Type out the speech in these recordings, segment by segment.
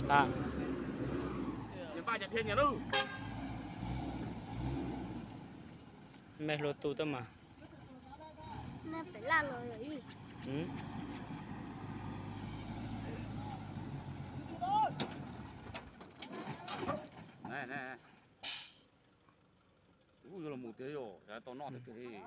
A, me hlua tu tuaj mas. Ub, yuav los mus tiag, yog tau noj tiag tiag li.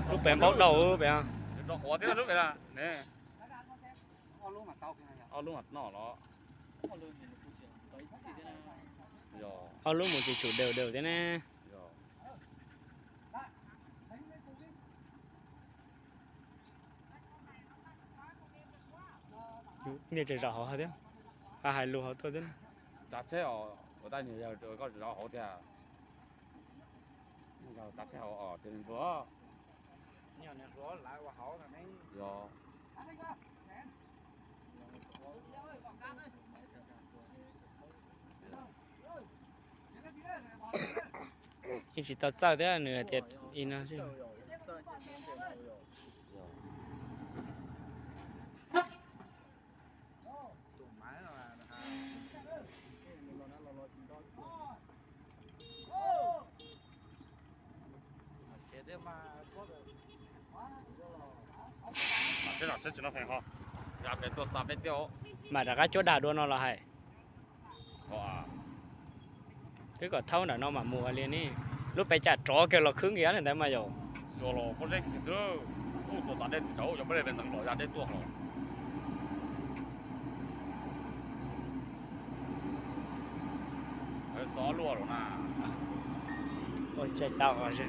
Lub pem npaub dau pem. Ob lub mam noj los. Ob lub mus tsis tsum daws daws thiab ne. Nej tseem zaum hauv thiab, hais lus hauv tuaj thiab. Tsav tsheb os, ua tais niag yawg koj tseem zaum hauv tiag. Tsav tsheb hauv os, tias nws hluas. Yog. Yeej tsis tau txawj thiab, nws hais tias i no xwb. Mam rov qab cuab dag dua no los hais. Twb kom thaub nram no mam mus li ne. Lub pem cas rov kiag los khwb nkias li ntawd mas yom. Ua tau os.